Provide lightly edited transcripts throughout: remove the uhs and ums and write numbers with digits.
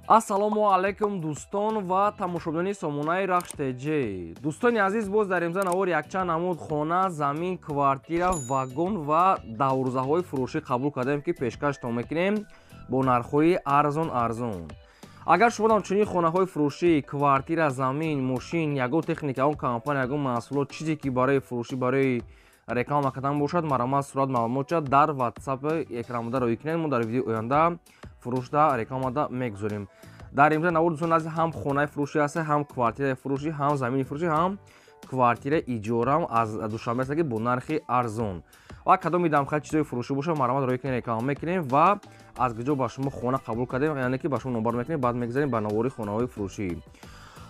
Ассалому алайкум, дӯстон ва тамошобинони сомонаи Рахш ТЖ. Дӯстони азиз, боз дар имза навор якчанд намуд хона, замин, квартира, вагон ва даврӯзаҳои фурӯшӣ қабул кардем, ки пешкаштон мекунем бо нархҳои арзон арзон. Агар шумо ҳамчунин хонаҳои фурӯшӣ, квартира, замин, мошин, ягон техника, ягон компания, ягон маҳсулот, чизе ки барои фурӯшӣ, барои реклама кардан бошад, марҳамат, сурат, маълумотча дар WhatsApp экранбуда роӣ кунед. Мо дар видеои оянда фурӯшда, рекламада мегузорем. Дар имза навор, дӯстон азиз, ҳам хонаи фурӯшӣ ҳаст, ҳам квартираи фурӯшӣ, ҳам замини фурӯшӣ, ҳам квартираи иҷорам аз Душанбе аст, ки бо нархи арзон. Ва кадоми дамхай чизои фурӯшӣ бошад, марҳамат, роӣ кунед, реклама мекунем ва аз куҷо ба шумо хона қабул кардем, яъне ки ба шумо номбар мекунем, баъд мегузарем ба навори хонаҳои фурӯшӣ.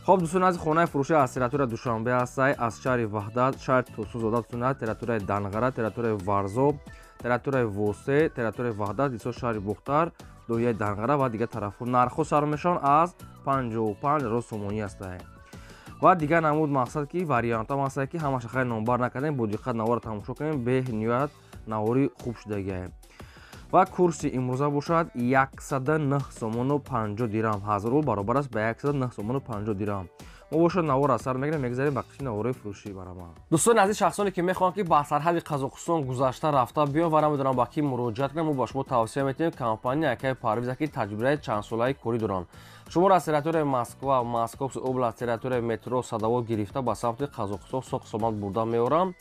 Хоб, дӯстони азиз, хонаи фурӯшӣ аз территорияи Душанбе ҳастай, аз шаҳри Ваҳдат, шаҳри Турсунзода, дӯстони, территорияи Данғара, территорияи Варзоб, территорияи Восе, территорияи Ваҳдат, Исо, шаҳри Бохтар, ноҳияи Данғара ва дигар тарафҳо. Нархҳо сар мешаванд аз 55 ҳазор сомонӣ ҳастанд ва дигар намуд, мақсад ки вариантҳо ҳастанд, ки ҳамаша хайр номбар накардем. Бо диққат наворро тамошо кунем, бениҳоят навори хуб шудагиае. Ва курси имрӯза бошад 109 сомону 50 дирам, 1000 рубл баробар аст ба 109 сомону 50 дирам. Мо бошад навор аз сар мегирем, мегузарем ба қисми наворҳои фурӯшӣ барама. Дӯстони азиз, шахсоне ки мехоҳанд, ки ба сарҳади Қазоқистон гузашта рафта биён ва намедонам ба кӣ муроҷиат кунанд, мо ба шумо тавсия метиҳем компания Акаи Парвиза, ки таҷрибаи чандсолаи корӣ доранд. Шуморо аз территорияи Москва, Московский область, территорияи метро Садовод гирифта, ба самти Қазоқистон соқ сомат бурда меорам.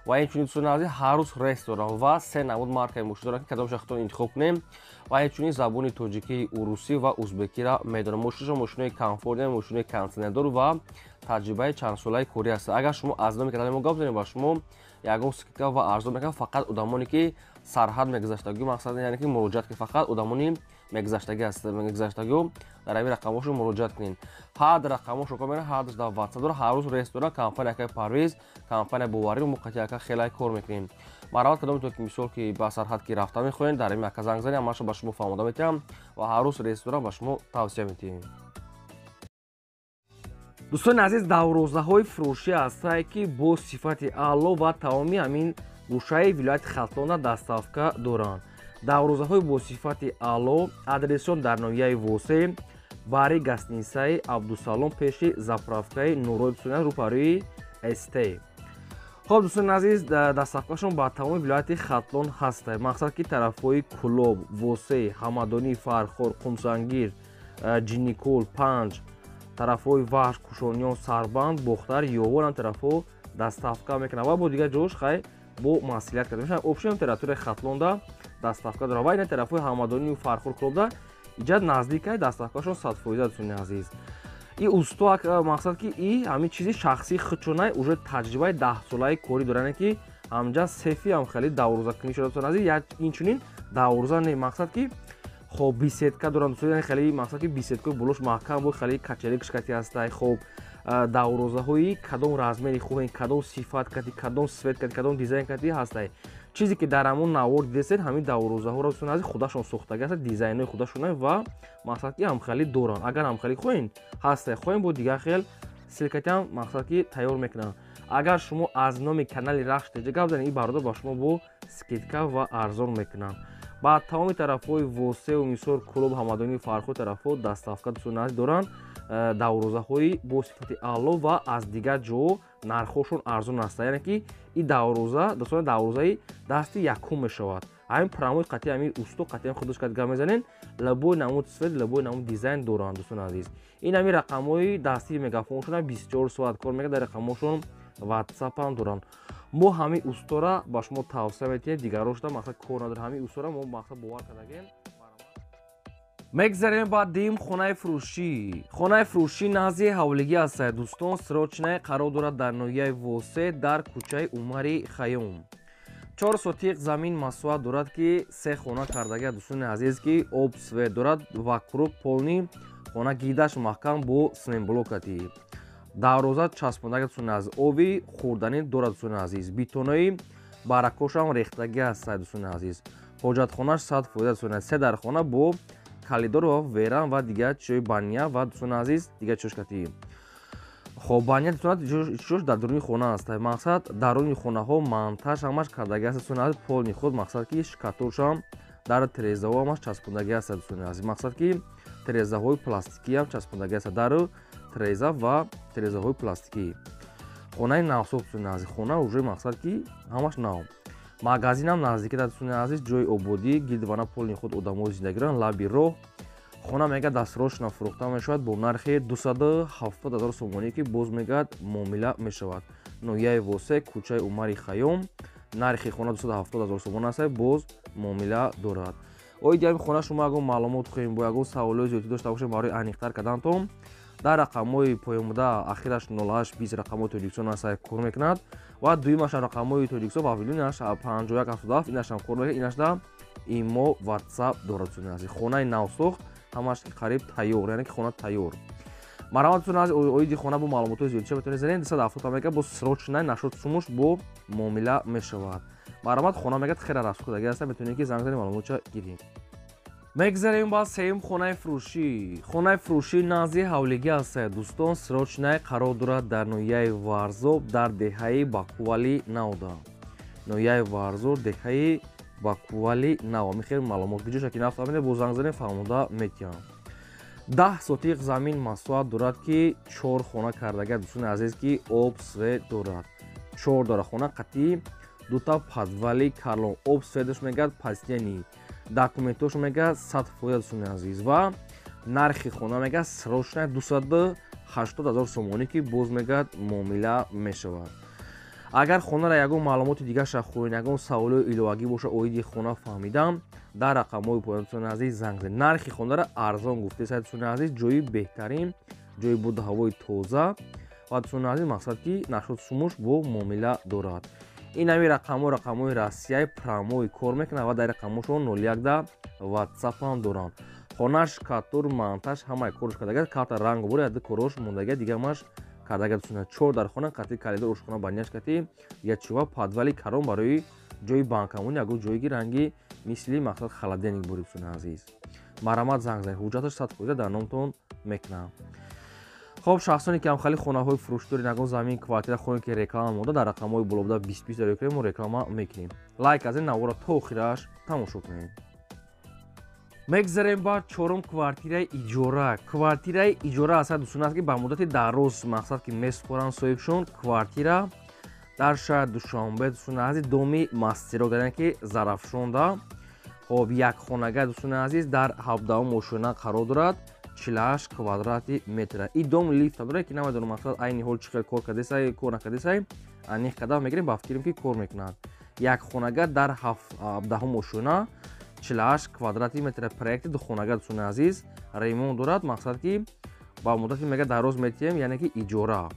Ва инчунин, дӯстони азиз, ҳар рӯз рейс дорам ва се намуд маркаи мошин дорам, ки кадомша худтон интихоб кунем. Ва инчунин забони тоҷикӣ, урусӣ ва узбекиро медонам. Мошинашон мошинои комфортный, мошинои кондитсионердор ва таҷрибаи чандсолаи корӣ ҳаст. Агар шумо аз номи канали мо гап занед, ба шумо ягон скидка ва арзон мекунам. Фақат одамоне ки сарҳад мегузаштагӣ, мақсад яъне ки муроҷиат кунед, фақат одамони мегузаштагӣ ҳаст, мегузаштагиҳо дар ҳамин рақамҳошон муроҷиат кунед. Ҳар рақамҳошон кор мекунад, ҳар дар WhatsApp дорад, ҳар рӯз рейс дорад. Компания Акаи Парвиз компания боварӣ, мо қатъи ака хеле кор мекунем. Марҳамат, кадомтон ки мисол ки ба сарҳад ки рафта мехоҳед, дар ҳамин ака занг занед, ҳамаашро ба шумо фаҳмода метиҳам ва ҳар рӯз рейс дорам, ба шумо тавсия метиҳем. Дӯстони азиз, даврӯзаҳои фурӯшӣ ҳастае, ки бо сифати аъло ва тамоми ҳамин гӯшаи вилояти Хатлона доставка доранд. Даврӯзаҳои бо сифати аъло, адресшон дар ноҳияи Восе, бари гостиницаи Абдусалом, пеши заправкаи Нурой, дӯстони, рӯпарӯи СТ. Хоб, дӯстони азиз, доставкашон ба тамоми вилояти Хатлон ҳастад, мақсад ки тарафҳои Кулоб, Восе, Ҳамадонӣ, Фархор, Қумсангир, Ҷинникул, Панҷ, тарафҳои Вахш, Кушониён, Сарбанд, Бохтар, Ёвон ам тарафҳо доставка мекунад ва бо дигар ҷош хай бо маслиҳат карда мешавад. Общем, территорияи Хатлонда доставка дорад ва ина тарафҳои Ҳамадонию Фархор, Кулобда иҷа наздикай, доставкашон 100%. Дӯстони азиз, и усто, мақсад ки и ҳамин чизи шахсии худшонай, уже таҷрибаи 10-солаи корӣ дорад, ки ҳамҷа сефи ҳам хеле даврӯзакунӣ шуда. Дӯстони азиз, инчунин даврӯза не, мақсад ки хоб беседка доранд, дӯстони, хеле мақсад ки беседкаи болош маҳкам буд, хеле качели кишкати ҳастай. Хоб, даврӯзаҳои кадом размери хоҳем, кадом сифат кати, кадом цвет кати, кадом дизайн кати ҳастай. Чизе ки дар ҳамон навор дидесед, ҳамин даврӯзаҳоро, дӯстони азиз, худашон сохтагӣ ҳастанд, дизайнҳои худашона ва мақсад ки ҳамхелӣ доранд. Агар ҳамхелӣ хоҳем, ҳастай, хоҳем, бо дигар хел силкатиам мақсад ки тайёр мекунанд. Агар шумо аз номи канали Рахш ТЖ гап занед, ин бародар ба шумо бо скидка ва арзон мекунанд. Ба тамоми тарафҳои Восеу, мисол, Кулоб, Ҳамадонии, Фархор тарафҳо доставка, дӯстони азиз, доранд. Даврӯзаҳои бо сифати аъло ва аз дигар ҷо нархҳошон арзон аст, яъне ки ин даврӯза, дӯстони, даврӯзаи дасти якум мешавад. Ҳамин прямой қатъи ҳамин усто қатъи худаш кат гап мезанед, любой намуд цвет, любой намуд дизайн доранд. Дӯстони азиз, ин ҳамин рақамҳои дастии мегафоншон 24 соат кор мекунад, дар рақамҳошон ватсап ҳам доранд. Мо ҳамин устора ба шумо тавсия метиҳем, дигарошда мақсад кор надорем, ҳамин устора мо мақсад бовар кардагем. Мегзарем ба дим хонаи фурӯшӣ. Хонаи фурӯшӣ назди ҳавлигӣ ҳастад, дӯстон, срочная қарор дорад дар ноҳияи Восе, дар кӯчаи Умари Хайём. 4 сотиқ замин масоҳат дорад, ки се хона кардагия, дӯстони азиз, ки об, свет дорад, вокруг полный хона гидаш маҳкам бо симблокати дарвоза часпондаги, дӯстони азиз, оби хӯрданӣ дорад, дӯстони азиз, бетонои баракошам рехтагӣ ҳастад, дӯстони азиз, ҳоҷатхонаш 100%, дӯстони азиз, се дархона бо калидор ва веран ва дигар чизҳои баня ва, дӯстони азиз, дигар чизҳош. Хоб, баня, дӯстони, дар дуруни хона аст, мақсад даруни хонаҳо монтаж ҳамаш кардагӣ аст, дӯстони азиз, полный худ, мақсад ки штукатуршам дар тирезаҳо ҳамаш часпондагӣ аст, дӯстони азиз, мақсад ки Терезаҳои пластикиам часпондагӣ аст, дару тереза ва терезаҳои пластикӣ. Хонаи навсохт, дӯстони азиз, хона уже мақсад ки ҳамаш нав. Магазинам наздики, дӯстони азиз, ҷои ободӣ, гирдвана полни худ одамои зиндагӣ доранд, лаби роҳ. Хона мегӯяд дастрочно фурӯхта мешавад бо нархи 270 000 сомонӣ, ки боз мегӯяд муомила мешавад. Ноҳияи Восе, кӯчаи Умари Хайём, нархи хона 270 000 сомон аст, боз муомила дорад. Оиди ҳамин хона шумо ягон маълумот хоҳем, бо ягон саволҳои зиёдӣ дошта бошед барои аниқтар кардантон, дар рақамҳои поёнбуда ахираш 0820 рақамҳои Тоҷикистон аст, кор мекунад ва дуюмашам рақамҳои Тоҷикистон ва вилунаш 5177 инашам кор мекунад, инашда имо, ватсап дорад. Дӯстони азиз, хонаи навсохт, ҳамаш қариб тайёр, яъне ки хона тайёр. Марҳамат, дӯстони азиз, оиди хона бо маълумотҳои зиёдча метавонед занед. 270 мега бо срочно нашуд сумуш бо муомила мешавад. Марҳамат, хона мегӯяд хеле расхудагӣ аст, метавонед ки занг занед, маълумотча гиред. Мегзарем ба сеюм хонаи фурӯшӣ. Хонаи фурӯшӣ назди ҳавлигӣ аст, дӯстон, срочно қарор дорад дар ноҳияи Варзоб, дар деҳаи Бакували Навда. Ноҳияи Варзоб, деҳаи Бакували Нав. Михел маълумот гиҷоша ки нафаҳмида, бо занг занед, фаҳмода метиҳам. 10 сотиқ замин масоҳат дорад, ки чор хона кардага, дӯстони азиз, ки об свет дорад. Чор дора хона қатъи дута подвали калон, об светаш мегӯяд пастяни, документош мегӯяд 100%, дӯстони азиз, ва нархи хона мегӯяд срочно 280 000 сомонӣ, ки боз мегӯяд муомила мешавад. Агар хонара ягон маълумоти дигарша хоҳед, ягон саволҳои иловагӣ боша оиди хона фаҳмидам, дар рақамҳои поён, дӯстони азиз, занг занед. Нархи хонара арзон гуфтеса, дӯстони азиз, ҷои беҳтарин, ҷои буду ҳавои тоза ва, дӯстони азиз, мақсад ки нашуд сумуш бо муомила дорад. Ин ҳами рақамҳо рақамҳои Россияи прямой кор мекунад ва дар рақамҳошон 01да ватсапам доранд. Хонаш катур монтаж ҳамаи корш кардага, карта ранг бур яд корош мондага, дигармаш кардага, дӯстони. Чор дар хона қатъи калидор, ошхона баняш қатъи ячува, подвали карон барои ҷои банкамон, ягон ҷое ки ранги мисли мақсад холодильник бури, дӯстони азиз. Марҳамат, занг занед, ҳуҷҷаташ 100% дар номтон мекунам. Хоб, шахсоне ки ҳамхали хонаҳои фурӯшӣ доред, ягон замин, квартира хоҳем ки реклама монда, дар рақамҳои болобуда 20 20 дар кунем, мо реклама мекунем. Лайк аз ин навора то охираш тамошо кунем. Мегзарем ба чорум квартираи иҷора. Квартираи иҷора аст, дӯстон, аст ки ба муддати дароз мақсад ки месупоранд соҳибшон. Квартира дар шаҳри Душанбе, дӯстони азиз, доми Мастерок, яъне ки Зарафшонда. Хоб, як хонага, дӯстони азиз, дар ҳабдаҳум ошёна қарор дорад, 48 квадрати метра. И дом лифта дорад, ки намедонам мақсад айни ҳол чӣ хел кор кардесай, кор накардесай, аниқ қадам мегирем, ба фикрем ки кор мекунад. Як хонага дар ҳабдаҳум ошёна, 48 квадрати метра, проекти духонага, дӯстони азиз, ремонт дорад, мақсад ки ба муддати мега дароз метиҳем, яъне ки иҷора.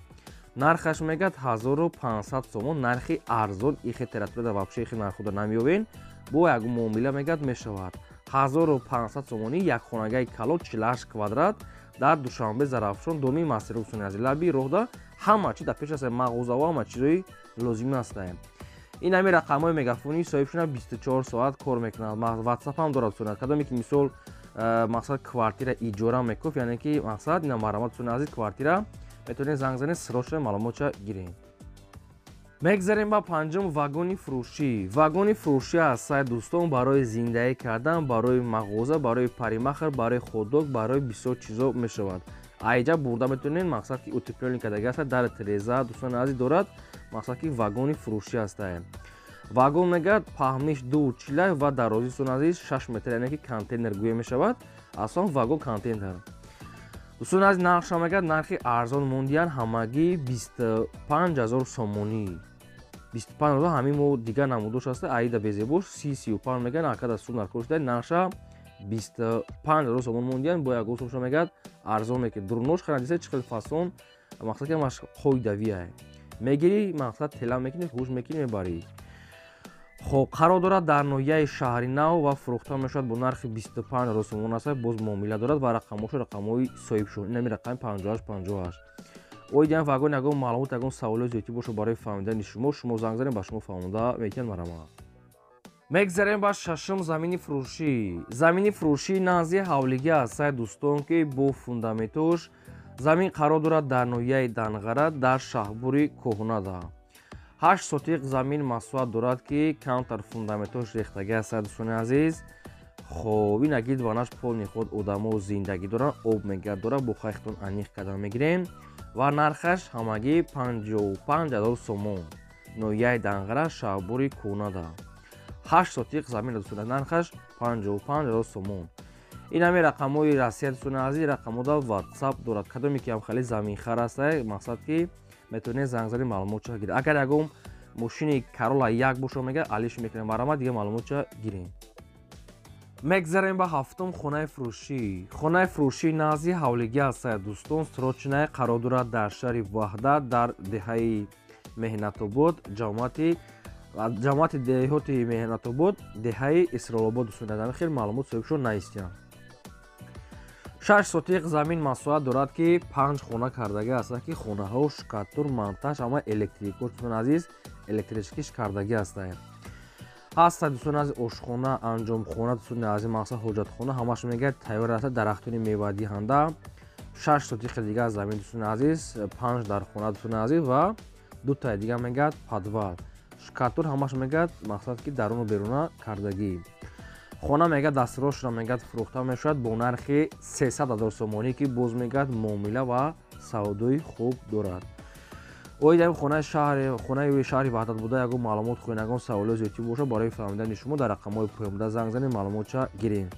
Нархаш мегӯяд 1500 сомон, нархи арзон, ихе территорияда вообще ихе нархҳода намеёбен, бо як муомила мегӯяд мешавад. 1500 сомонӣ як хонагаи калон, 48 квадрат, дар Душанбе, Зарафшон, доми Мастерок, дӯстони азиз, лаби роҳда, ҳама чи дар пеш аст, мағозаҳо, ҳама чизои лозимӣ ҳастанд. Ин ҳами рақамҳои мегафонии соҳибшона 24 соат кор мекунад, ватсап ҳам дорад, дӯстони. Кадоме ки мисол мақсад квартира иҷора мекуфт, яъне ки мақсад ина, марҳамат, дӯстони азиз, квартира метавонед занг занед, срочно маълумотча гиред. Мегзарем ба панҷум вагони фурӯшӣ. Вагони фурӯшӣ аст, дӯстон, барои зиндагӣ кардан, барои мағоза, барои парикмахер, барои хот-дог, барои бисёр чизо мешавад. Айҷа бурда метавонед, мақсад ки утеплённый кардаги аст, дар тереза, дӯстони азиз, дорад, мақсад ки вагони фурӯшӣ ҳастае. Вагон мегӯяд паҳниш 2,40 ва дарозии, дӯстони азиз, 6 метр, яъне ки контейнер гӯя мешавад, аслан вагон контейнер. Дӯстони азиз, нархша мегӯяд нархи арзон мондиян, ҳамагӣ 25 000 сомонӣ. 25 000. Ҳамин мо дигар намудош аста, аида безебош 30-35 мегӯянд, акада сум нархош шуда, нархша 25 000 сомон мондиян, бо ягон сумша мегӯяд арзон мекунад. Дурунош харадиса чӣ хел фасон, мақсад ки ҳамаш қоидавия. Мегирӣ, мақсад тела мекунӣ, ҳуш мекунӣ, мебарӣ. Хоб, қарор дорад дар ноҳияи Шаҳри Нав ва фурӯхта мешавад бо нархи 25 000 сомон аст, боз муомила дорад ва рақамҳошо рақамҳои соҳибшон, инами рақами 58 58. Оиди ҳам вагон ягон маълумот, ягон саволҳои зиёдтӣ бошад барои фаҳмидани шумо, шумо занг занед, ба шумо фаҳмонда метиҳанд, марҳамат. Мегзарем ба шашум замини фурӯшӣ. Замини фурӯшӣ назди ҳавлигӣ аст, дӯстон, ки бо фундаментош замин қарор дорад дар ноҳияи Данғара, дар Шаҳбури Кӯҳнада. 8 сотиқ замин масоҳат дорад, ки камтар фундаментош рехтагӣ аст, дӯстони азиз. Хоб, ин агид ванаш полный худ одамо зиндагӣ доранд, об мегӯяд дорад, бо хайхтон аниқ кардан мегирем ва нархаш ҳамагӣ 55 000 сомон. Ноҳияи Данғара, Шаҳбури Кӯнада. 8 сотиқ замин, дӯстони, нархаш 55 000 сомон. Ин ҳами рақамҳои Россия, дӯстони азиз, рақамҳода WhatsApp дорад. Кадоме ки ҳам хеле заминхар аста, мақсад ки метавонед занг зани маълумотча гиред. Агар ягон мошини Карола як боша, мега алиш мекунем, марама дига маълумотча гирем. Мегзарем ба ҳафтум хонаи фурӯшӣ. Хонаи фурӯшии назди ҳавлигӣ ҳастая, дӯстон, срочная қарор дорад дар шаҳри Ваҳдат, дар деҳаи Меҳнатобод, ҷамоати деҳоти Меҳнатобод, деҳаи Исролобод, дӯстони, хел маълумот соҳибшон наистиям. 6 сотиқ замин масоҳат дорад, ки 5 хона кардагӣ ҳастанд, ки хонаҳо штукатур, монтаж, ҳама электрико, дӯстони азиз, электрическиш кардагӣ ҳастанд. Ҳаста, дӯстони азиз, ошхона, анҷомхона, дӯстони азиз, мақсад ҳоҷатхона, ҳамаш мегӯяд тайёр аст, дарахтони мевадиҳанда. 6 сотиқи дигар замин, дӯстони азиз, 5 дар хона, дӯстони азиз, ва дутаи дигар мегӯяд подвал, штукатур, ҳамаш мегӯяд мақсад ки даруну беруна кардагӣ. Хона мегӯяд дастрошро мегӯяд фурӯхта мешавад бо нархи 300 000 сомонӣ, ки боз мегӯяд муомила ва савдои хуб дорад. Оид ин хонаи шаҳри Ваҳдат буда, ягон маълумот хоҳед, ягон саволиё зиёдтӣ бошад, барои фаҳмидани шумо дар рақамҳои поёнбуда занг занед, маълумотча гирем.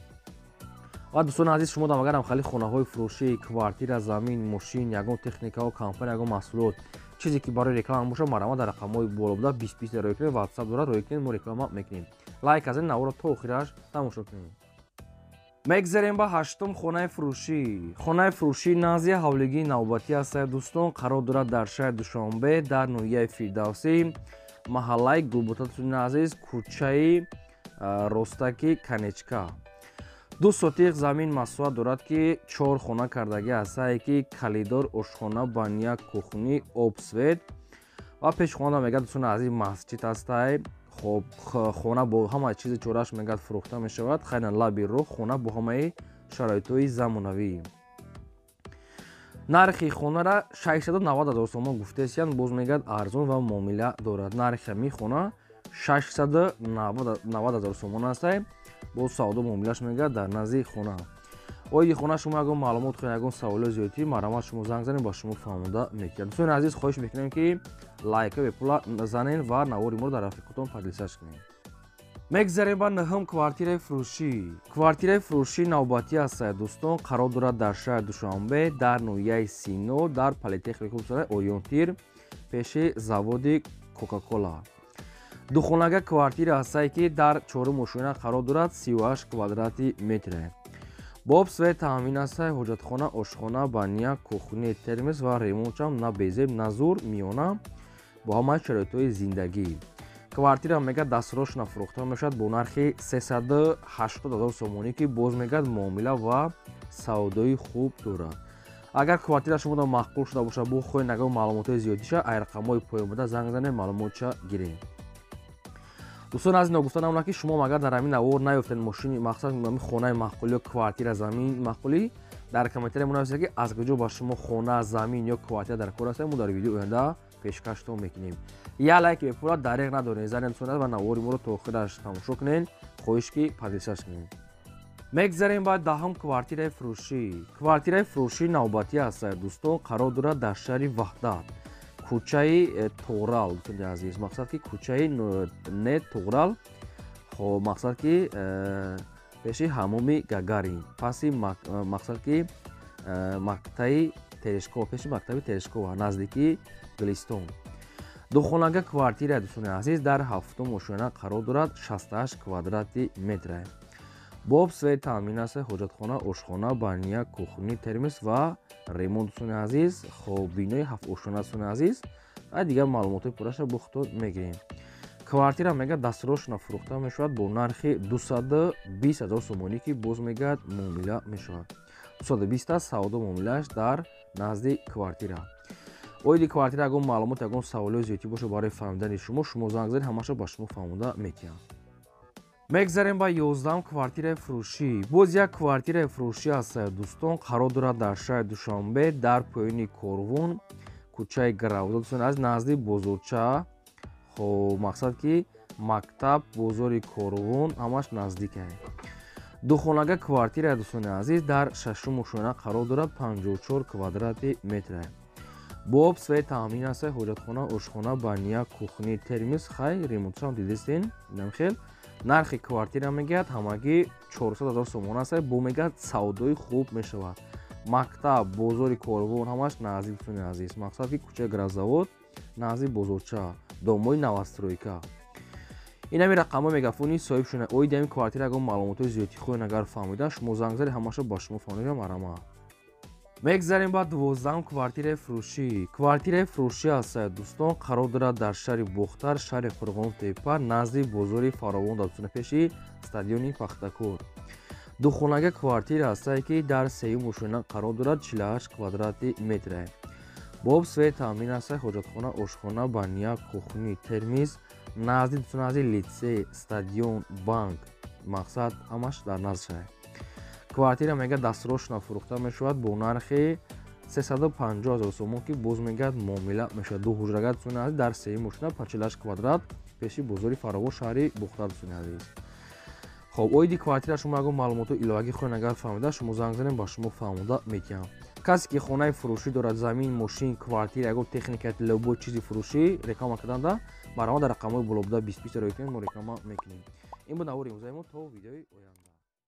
Ва дӯстони азиз, шумо дам агарам хеле хонаҳои фурӯшӣ, квартира, замин, мошин, ягон техникаҳо, компания, ягон маҳсулот, чизе ки барои реклама бошад, марама дар рақамҳои боло буда 20 20 роӣ кунед, WhatsApp дорад, роӣ кунед, мо реклама мекунем. Лайк аз ин наворо то охираш тамошо кунед. Мегзарем ба ҳаштум хонаи фурӯшӣ. Хонаи фурӯшии назди ҳавлигии навбатӣ ҳастая, дӯстон, қарор дорад дар шаҳри Душанбе, дар ноҳияи Фирдавсӣ, маҳаллаи Гулбута, дӯстони азиз, кӯчаи Ростаки Канечка. 2 сотиқ замин масоҳат дорад, ки 4 хона кардагӣ ҳастае, ки калидор, ошхона, баня, кухни, об, свет ва пешхона мегӯяд, дӯстони азиз, масҷид ҳастае. Хоб, хона бо ҳамаи чизи чораш мегӯяд фурӯхта мешавад, хайна лаби роҳ, хона бо ҳамаи шароитҳои замонавӣ. Нархи хонара 690 000 сомон гуфтесиянд, боз мегӯяд арзон ва муомила дорад. Нархи ҳамин хона 690 000 сомон ҳастае, боз савдо муомилаш мегӯяд дар назди хона. Оиди хона шумо ягон маълумот хоҳед, ягон саволиё зиёдтӣ, марҳамат, шумо занг занед, ба шумо фаҳмонда мекунад. Дӯстони азиз, хоҳиш мекунем, ки лайка бепула занед ва навори моро дар рафиқотон поделиться кунед. Мегзарем ба нӯҳум квартираи фурӯшӣ. Квартираи фурӯшии навбатӣ ҳастая, дӯстон, қарор дорад дар шаҳри Душанбе, дар ноҳияи Сино, дар политехника Ориёнтир, пеши заводи Кока-Кола. Духонага квартира ҳастае, ки дар чорум ошёна қарор дорад, 38 квадрати метре. Бо об, свет таъмин ҳастае, ҳоҷатхона, ошхона, баня, кухни, термос ва ремонтшам на безеб, на зур, миёна, бо ҳамаи шароитҳои зиндагӣ. Квартира мегӯяд дастрошна фурӯхта мешавад бо нархи 380 000 сомонӣ, ки боз мегӯяд муомила ва савдои хуб дорад. Агар квартира шумо маъқул шуда бошад, бо хоҳед ягон маълумотҳои зиёдиша, ай рақамҳои поёнбуда занг занед, маълумотча гирем. Дӯстон азиз, ногуфта намонад, ки шумо агар дар ҳамин навор наёфтед мошини мақсад хонаи маъқулӣ ё квартира, замин маъқулӣ, дар комментария менависед, ки аз куҷо ба шумо хона, замин ё квартира дар кор аст, мо дар видеои оянда пешкаштон мекунем. Як лайки бепула дареғ надоред, занед, дӯстон, ва навори моро то охираш тамошо кунед, хоҳиш ки поделиться кунед. Мегзарем ба даҳум квартираи фурӯшӣ. Квартираи фурӯшии навбатӣ ҳастая, дӯстон, қарор дорад дар шаҳри Ваҳдат, кӯчаи Тоғрал, дӯстони азиз, мақсад ки кӯчаи не Тоғрал, хоб, мақсад ки пеши ҳамоми Гагарин, паси мақсад ки мактаи Терешкова, пеши мактаби Терешкова, наздикии Гулистон. Духонага квартира, дӯстони азиз, дар ҳафтум ошёна қарор дорад, 68 квадрати метре. Бо об, свет таъмин аст, ҳоҷатхона, ошхона, баня, кухни, термос ва ремонт, дӯстони азиз, хоб, бинои ҳафт ошёна, дӯстони азиз, ва дигар маълумотҳои пурраша бо худтон мегирем. Квартира мегӯяд дастрошна фурӯхта мешавад бо нархи 220 000 сомонӣ, ки боз мегӯяд муомила мешавад. 220 аст савдо муомилааш дар назди квартира. Оиди квартира ягон маълумот, ягон саволиё зиёдтӣ бошад, барои фаҳмидани шумо, шумо занг занед, ҳамаша ба шумо фаҳмонда мекунам. Мегзарем ба 11-ум квартираи фурӯшӣ. Боз як квартираи фурӯшӣ ҳастая, дӯстон, қарор дорад дар шаҳри Душанбе, дар поёни Корвон, кӯчаи Гаравзо, дӯстони азиз, назди бозорча, хоб, мақсад ки мактаб, бозори Корвон ҳамаш наздикае. Духонага квартира, дӯстони азиз, дар шашум ошёна қарор дорад, 54 квадрати метра. Бо об, свет таъмин аст, ҳоҷатхона, ошхона, баня, кухни, термиз. Хай, ремонтшам дидистин, инам хел. Нархи квартира мегӯяд, ҳамагӣ 400 ҳазор сомон аст. Бо мегӯяд, савдои хуб мешавад. Мактаб, бозори Корвон ҳамаш наздик, дӯстони азиз. Мақсад ки кӯчаи Граззавод, назди бозорча, домои новостройка. Инами рақамҳои мегафони соҳиб шуна. Оиди ҳамин квартира ягон маълумотҳои зиёдӣ хоҳед агар фаҳмида, шумо занг зани, ҳамаша ба шумо фаҳмида. Марҳамат. Мегзарем ба 12-ум квартираи фурӯшӣ. Квартираи фурӯшӣ аст, дӯстон, қарор дорад дар шаҳри Бохтар, шаҳри Қурғонтепа, назди бозори Фаровон, дар дӯстони пеши стадиони Пахтакор. Духонага квартира ҳастае, ки дар сеюм ошёна қарор дорад, 48 квадрати метре. Бо об, свет таъмин аст, ҳоҷатхона, ошхона, баня, кухни, термиз. Назди, дӯстон, назди литсей, стадион, банк, мақсад ҳамаш дар назд шавад. Квартира мегӯяд, дастрочно фурӯхта мешавад бо нархи 350 ҳазор сомон, ки боз мегӯяд, муомила мешавад. Ду ҳуҷрага, дӯстони азиз, дар сеюм ошёна, 48 квадрат, пеши бозори Фаровон, шаҳри Бохтар, дӯстони азиз. Хоб, оиди квартира шумо ягон маълумотҳои иловагӣ хоҳед агар фаҳмида, шумо занг занед, ба шумо фаҳмода метиҳам. Касе ки хонаи фурӯшӣ дорад, замин, мошин, квартира, ягон техника, любой чизи фурӯшӣ реклама карданда, марҳамат, дар рақамҳои боло буда 20 20 роӣ кунед, мо реклама мекунем. Ин буд навори имрӯзаи мо. То видеои оянда.